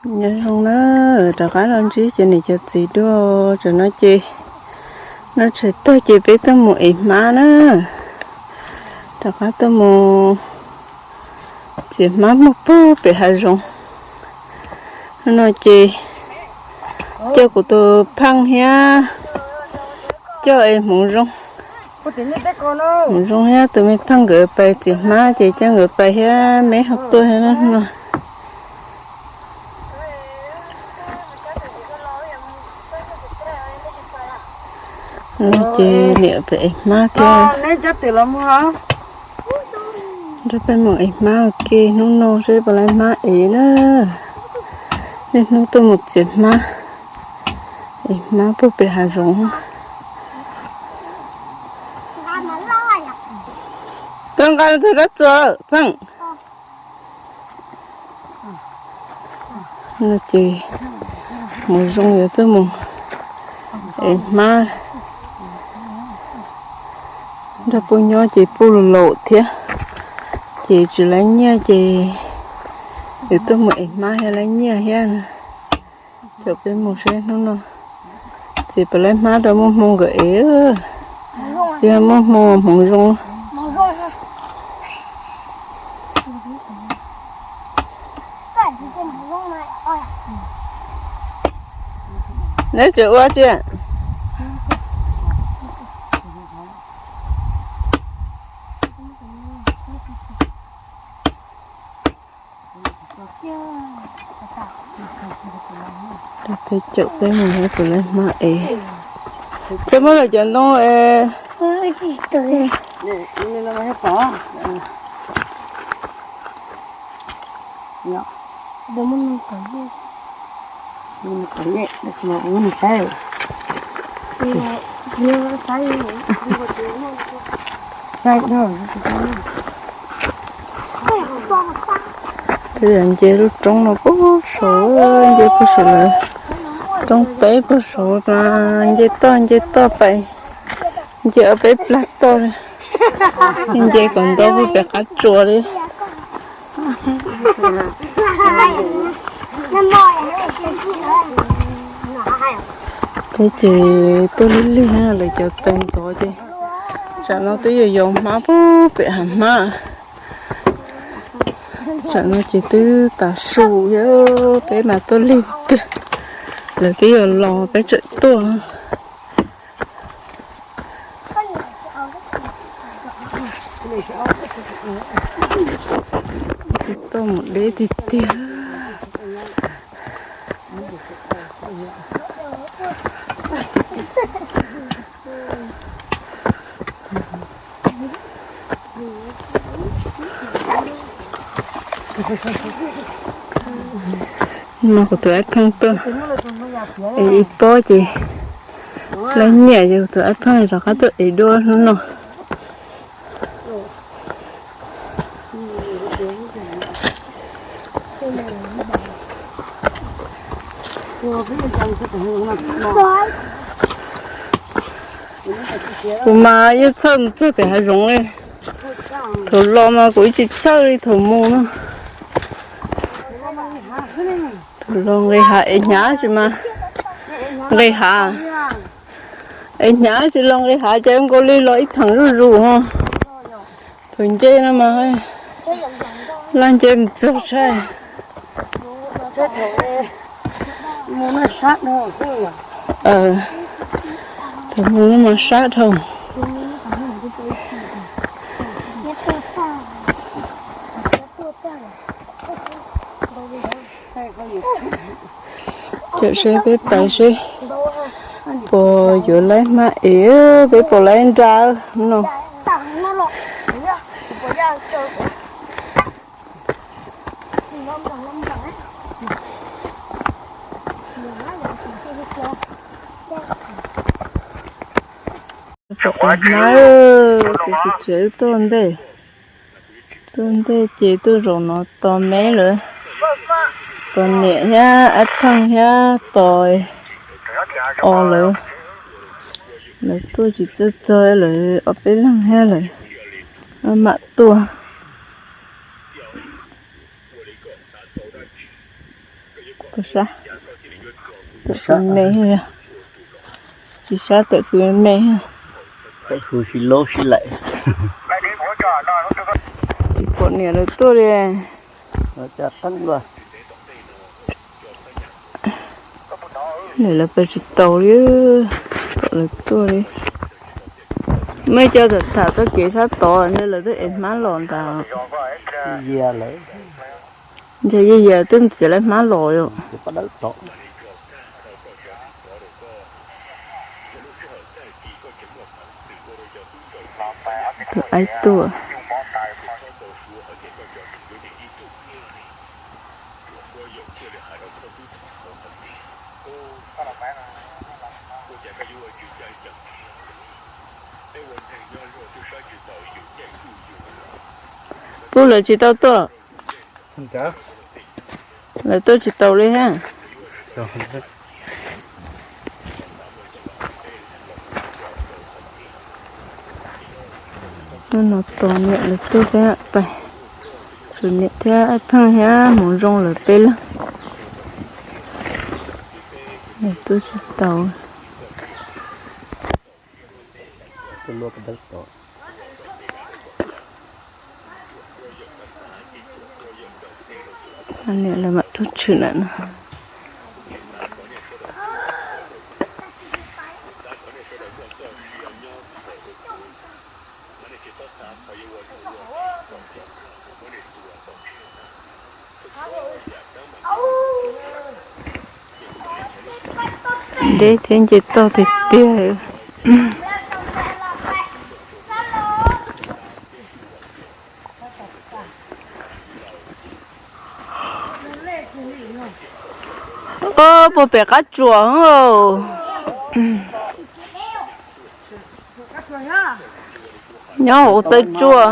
Nyob zoo na, rov qab los ntsib cov niam cov txiv dua. Tam no ces noj tshais tag ces peb tuaj mus ev hmab na. Rov qab tuaj mus txiav hmab muag puag pem hav zoov. Hnub no ces coj kuv tus pheej thiab coj es hmoov zoo, hmoov zoo thiab tus me pheej nkawd pais txiav hmab ces coj nkawd pais thiab, me ho tuaj thiab no. Ces niam pem ev hmab thiab. Nrog peb mus ev hmab ua ke hnub no seb puas laib hmab ev na. Niaj hnub tuaj mus txiav hmab, ev hmab puag pem hav zoov. Koj nqa tus rab txuas pheej. No ces hmoov zoo yuav tuaj mus ev hmab. Nrog puj nyob ces puj laus thiab, ces tsis laib nyiaj ces yuav tuaj mus ev hmab thiaj laib nyiaj thiab. Caum peb mus seb hnub no txiv puas laib hmab rau muaj hmoo nkawd ev. Yog muaj hmoo hmoov zoo. Neb tseem ua tsi? Peb caum peb mus seb puas laib hmab ev. Txawm muab lawm cov ntoo es Twb yog nce lub roob no puag saud, nce puag saud lawm, roob teb puag saud mas nce toj nce toj pais, nce ob peb plag toj li, nce kom nto puag pem qab tsuas li. Peb ces tuaj lig lig lawv cov tais ntxov ces tsam no twb yuav yos hmab puag pem hav hmab. Tsam no ces twb tav su thiab, peb mas tuaj lig tiag, lawv twb yuav los peb tseem tuaj. Tuaj mus deb tiag tiag. No kuv tus ab pheej tuaj es ib pob ces laib nyiaj ces kuv tus ab pheej rov qab tuaj es dua hnub no. Kuv mas yeej txhawj mus txog pem hav zoov li. Thaum los mas kuv tsis txhawj li thaum mus no. Thaum los nqis hav es hnyav tsis mas nqis hav, es hnyav tsis los nqis hav ces nkaus li los ib theem zuj zus ho. Thaum nce no mas laj nce mus txog tshaj. Thaum mus no mas sab dhau. Caum seb peb pais seb puas yuav laib hmab ev, peb puas laib nra no. Hmab ces tsis tsev tuaj ntej, tuaj ntej ces tuaj zaum no tos me lawm, tos niam thiab ab pheej thiab tos os lawv, lawv tuaj tsis txawj txog, lawv ob peb leeg thiab lawv mam tuaj. Sab, tawm fws me, tsis sab tawm fws me. Tawm fws sib laub sib laim. Tsis pom niam lawv tuaj li. Niam lawv pais tsis taus li, pom lawv tuaj li. Muaj ib co tham txoj kev sab tod ntawd lawv twb ev hmab los nrad. Ntshe yij yas twb ntxias lawv hmab los yom. Tus aib tuaj. Pub lawv tsis tau tuaj. Lawv tuaj tsis taus li thiab. Hnub no tos niam lawv tuaj thiab pais, tshuav niam thiab Aib Pheej thiab Hmoov Zoo lawv peb leeg. Lawv tuaj tsis taus. Niam lawv mam tuaj tshwm lawm no. Deb thiab nce toj tiag tiag. Puag pem qab tsuas. Nyob hauv taw tsuas.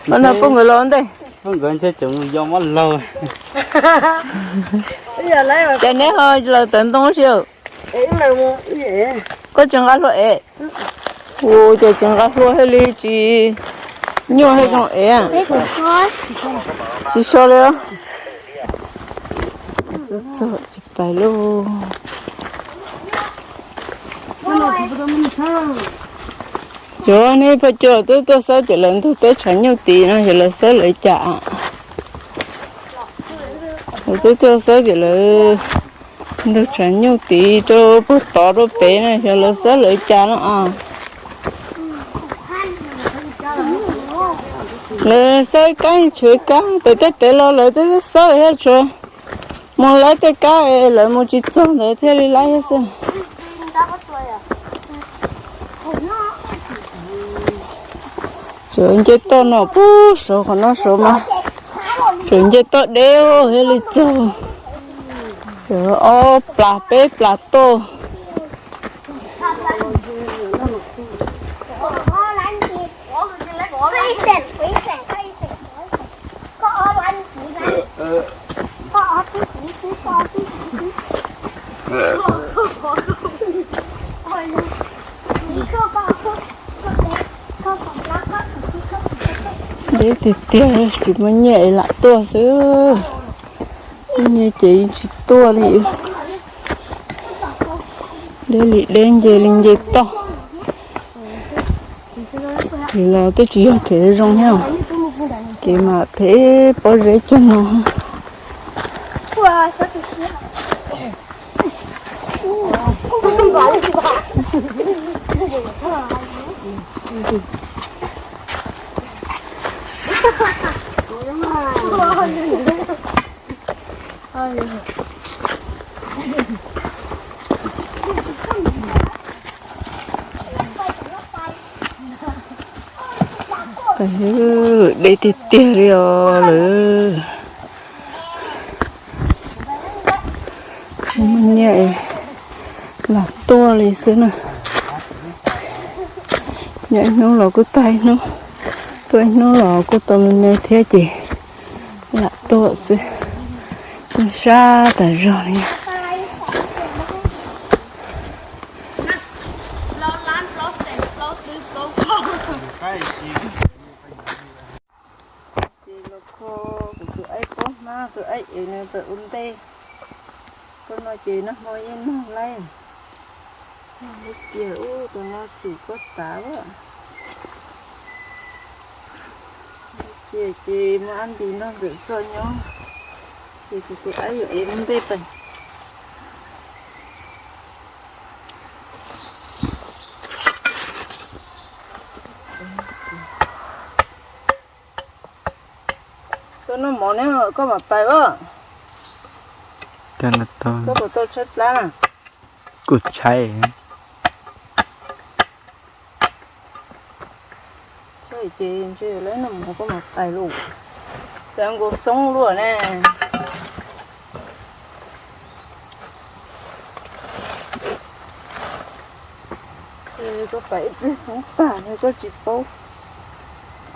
Ntag, poj nkawd los ntej. Poj nkawd ntshe tseem mus yos mab laug. Ces neb ho lawv tawv ntoo si. Koj tsis nqa hlua es. Ua cas tsis nqa hlua thiaj li tsis nyuaj thiab zoo es. Tsis so li. Txog tsis pais lauj. Yog nej phooj ywg twb tuaj xawb ces lawv ntug teb tshav nyuj tid no, yog lawv xawb lawv cas. Lawv twb tuaj xawb ces lawv ntug tshav nyuj tid rau puag tod rau pem no, yog lawv xawb lawv cas no as. Lawv xawb kab tshav kab pem tej pem los lawv twb xawb thiab, tshuav mus laib tej kab lawv mus tsis txog ntawd thiaj li laib thiab xwb. Tseem nce toj no puag saud qhov no saud mas tseem nce toj deb thiaj li txog. Ob plas peb plas toj. Deb tiag tiag, tsis muaj nyiaj es lam tuaj xwb. Muaj nyiaj ces yeej tsis tuaj li. Deb li deb, nce li nce toj. Los twb tsis yog kev zoo thiab, kev mas phem pob zeb cog no. Deb tiag tiag li os lawm. Muaj nyiaj lam tuaj li xwb na. Nyob ib hnub los kuj tag ib hnub, tuaj ib hnub los kuj tau me me thiab ces lam tuaj xwb. Sab tas zog li. Kuv tus aib pob hmab, tus aib ev nws tawm ua ntej. Koj no ces nag hmo yeej nag laij. Nag lub ciaj ub, tus no tsum koj tav lawm. Ciaj ces muaj ab nti nrog ntxawm txoj nyob, ces kuv tus aib yuav ev ua ntej pem. Koj noj mov ne, koj mam pais os. Koj puas tau tshaib plab na? Kuv tshaib. Tshaib ces ntshe lawv noj mov koj mam pais lauj. Cov nkaus xoob luaj ne. Koj pais ib pliag xoob tag koj tsis paub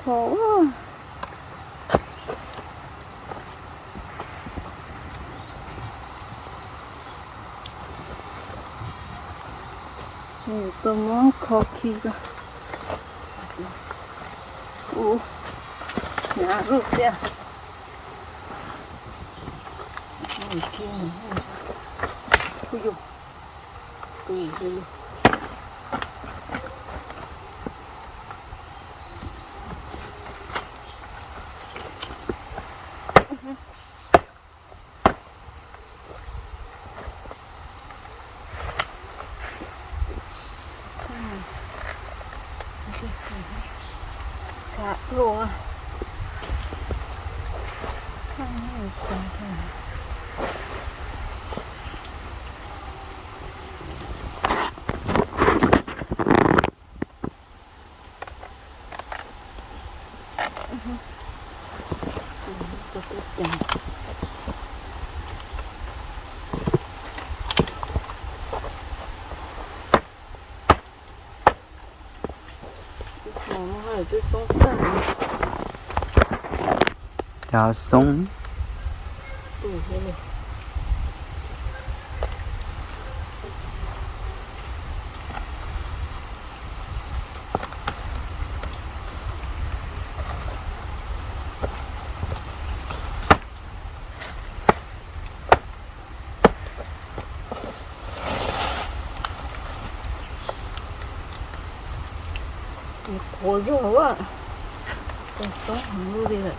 kho. Tau muab kho khi ko. Ub, hnyav lub tiag. Cov xoob. Qhuav zog a, qhuav heev li lawm.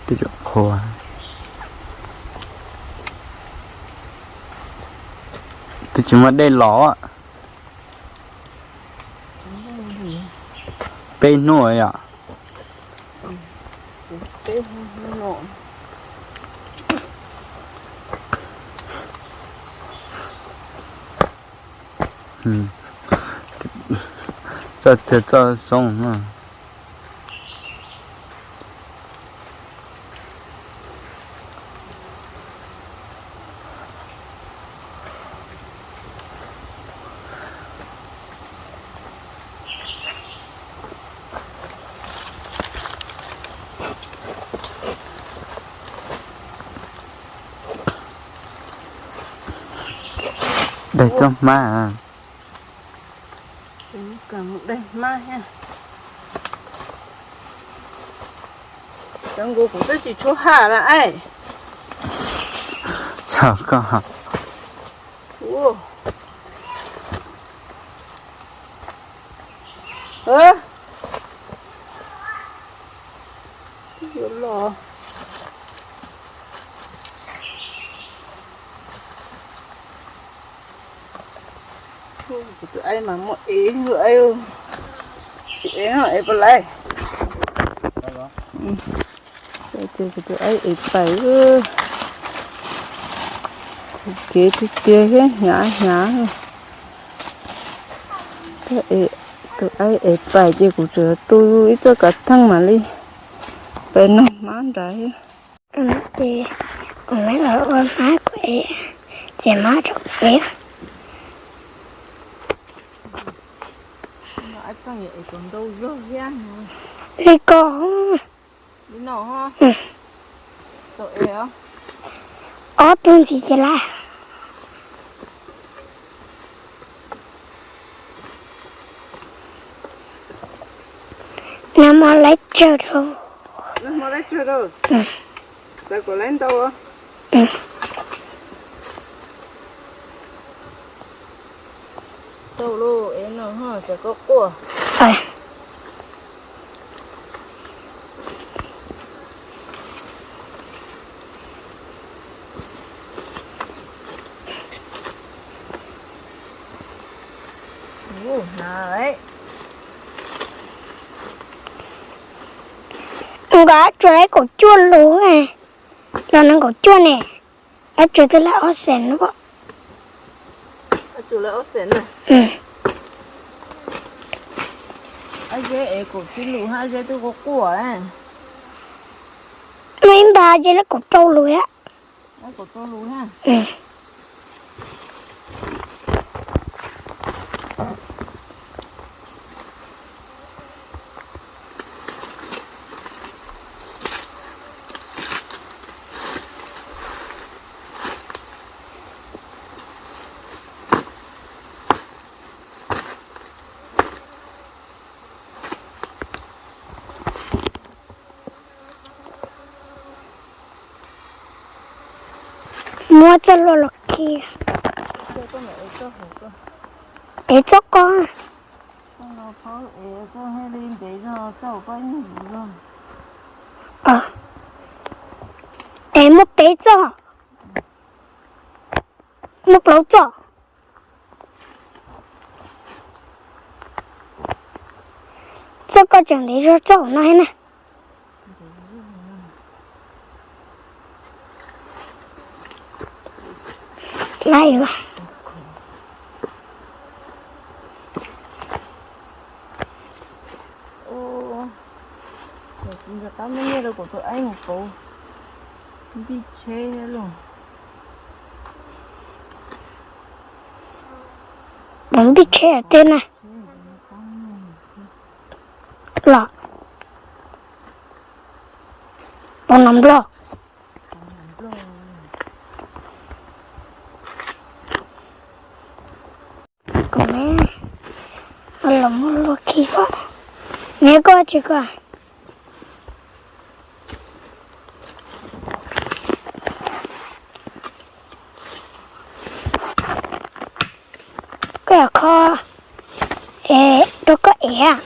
Twb tseem qhuav, twb tsis muaj dej los. Peb hnub yom. Txoj twg txoj xoob na. Daig txoj hmab. Daig hmab thiab. Cov nkaus kuv twb tsis tshua haj lawm es. Koj yuav los. Kuv tus aib mas muaj ev, aib tsis ev no ev puas laiv. Ces kuv tus aib ev pais, kev tiag tiag thiab hnyav hnyav. Tus aib ev pais ces kuv tseem tu ib txoj kav theej mam li pais noj hmab nrad thiab. Ces kuv mam los ua hmab kuv ev, txiav hmab rau kuv ev. Li ko. Ob tug ntxiv ces lawm. Nag hmo laib tsawg rau. Xav kom lawv ntau. Tau lauj, es no ho tsam koj quaj. Nkaus ab tsuas lawv kaum cuaj lus, los nees nkaum cuaj ne, ab tsuas twb lawv ob xees no. Ab zeb es kaum tsib lus hab, zeb twb quaj quaj. Muaj ib npag zeb lawv kaum rau lus thiab. Muab txoj hlua los khi. Ev txoj ko. Es muaj peb txoj, muaj plaub txoj. Txoj ko tseem ntev zog txoj no thiab na. Laiv. Qab muab nyiaj rau kuv tus aib mus pauv npij tsheb thiab lauj. Pauv npij tsheb tej na. Los pauv nov nplog. Kuv ne, los muab luag khi os. Ne koj tsis koj. Koj kho, es rau koj ev.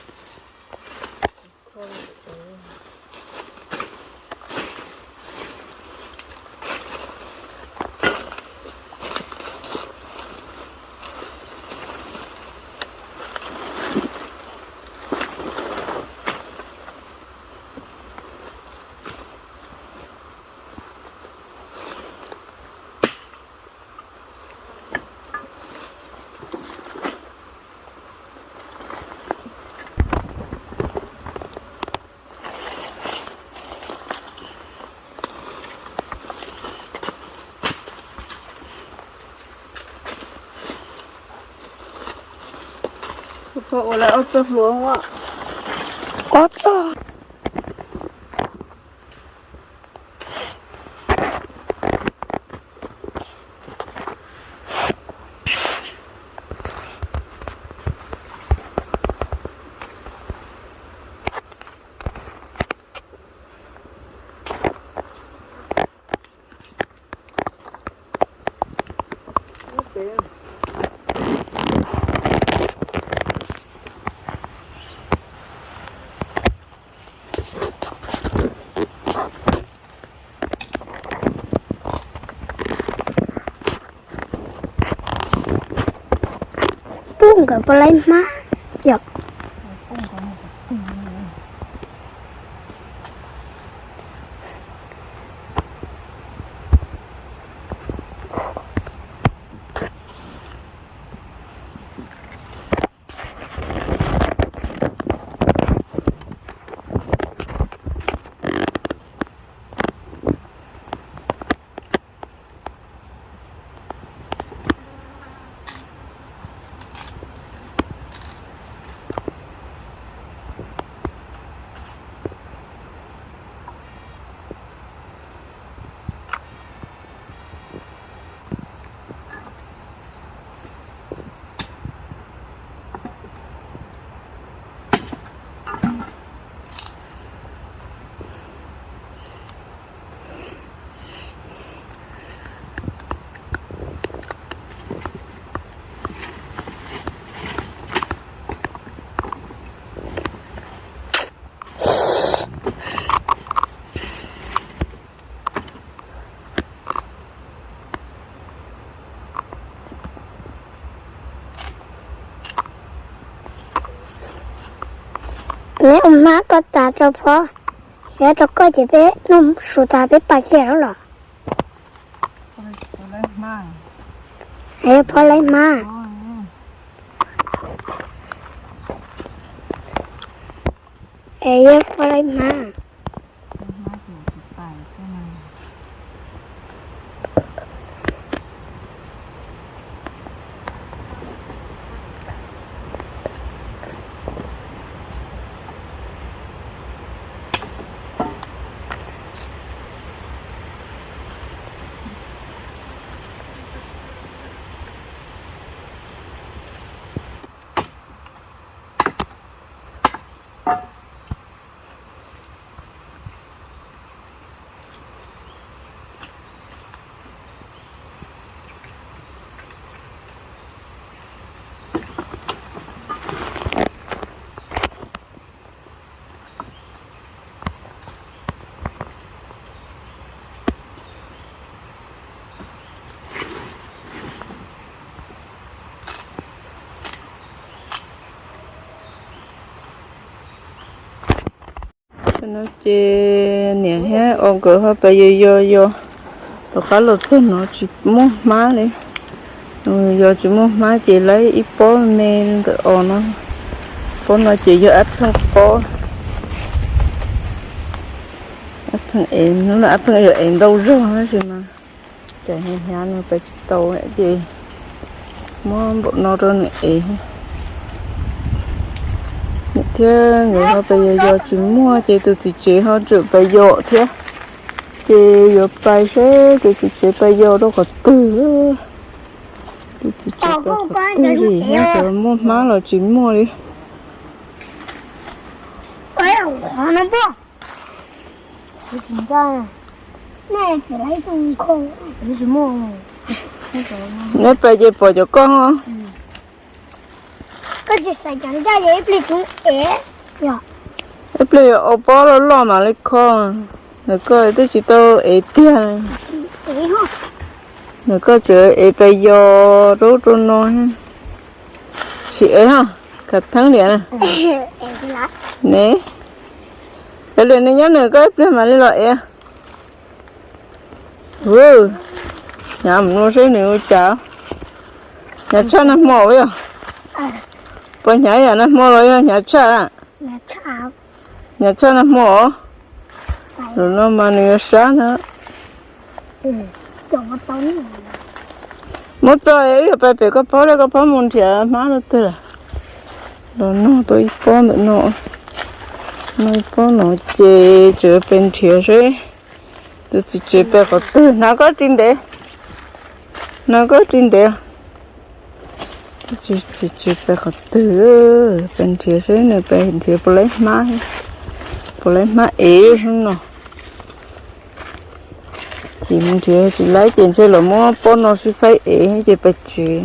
Ua lawv ob txoj hlua. Ob txoj. Pub nkawd puas laib hmab yom. Neb ua hmab koj tas rau phob, yuav rau koj ces peb noj su tas peb pais kiag lawm los? Yog phob laib hmab. Es yog phob laib hmab. No ces niam thiab os nkawd ho pais yos yos yos, tom qab los txog no tsis muaj hmab li. Yos tsis muaj hmab ces lawv ib pob me ntawm os no, pob no ces yog ab pheej pob, ab pheej es, hnub no ab pheej yog es ntau zog tab sis mas cas hnyav hnyav no pais tsis tau ces muab npaum no rau nws es thiab. Nkawd ho pais yos yos tsis muaj ces tus txiv tsev ho tseem pais yos thiab. Ces yuav pais seb tus txiv tsev pais yos rau qhov twg. Tus txiv tsev pais qhov twg li, cov muaj hmab los tsis muaj li. Neb pais ces pom cov koj ho. Ib pliag yuav ua pob loj loj mam li kho. Ntawm koj twb tsis tau ev tiag. Ntawm koj tseem ev pais yos rau rau no. Sim ev ho, khav theeb liam na. Ne, ev liam nws nyob nws, koj ib pliag mam li los ev. Hnyav mus no seb nws ua cas. Hnyav tshaj nag hmo yog? Puas hnyav yam nag hmo los yog hnyav tshaj? Hnyav tshaj nag hmo. Zaum no mas nws yuav sab na. Muab txo wb yuav pais pem koj phob, koj phob mus nrhiav hmab rau twg lawm. Los noj tau ib pob ntawm no, noj ib pob no ces tseem pais nrhiav seb tus txiv tsev pais qhov twg. Hnav koj ris ntev, hnav koj ris ntev. Tus txiv tsev pais qhov twg, pais nrhiav seb nws pais nrhiav puas laib hmab, puas laib hmab ev no. Ces mus nrhiav tsis laib ces ntshe los muab pob no sib faib ev ces pais tsev.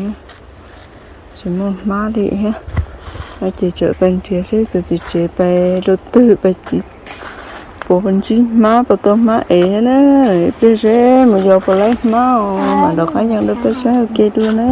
Tsis muaj hmab li thiab. Ces tseem pais nrhiav seb tus txiv tsev pais rau twg, pais puas ntsib hmab, puas tau hmab ev thiab na. Ib pliag seb mus yos puas laib hmab os, mam rov qab yees rau peb saib ua ke dua na.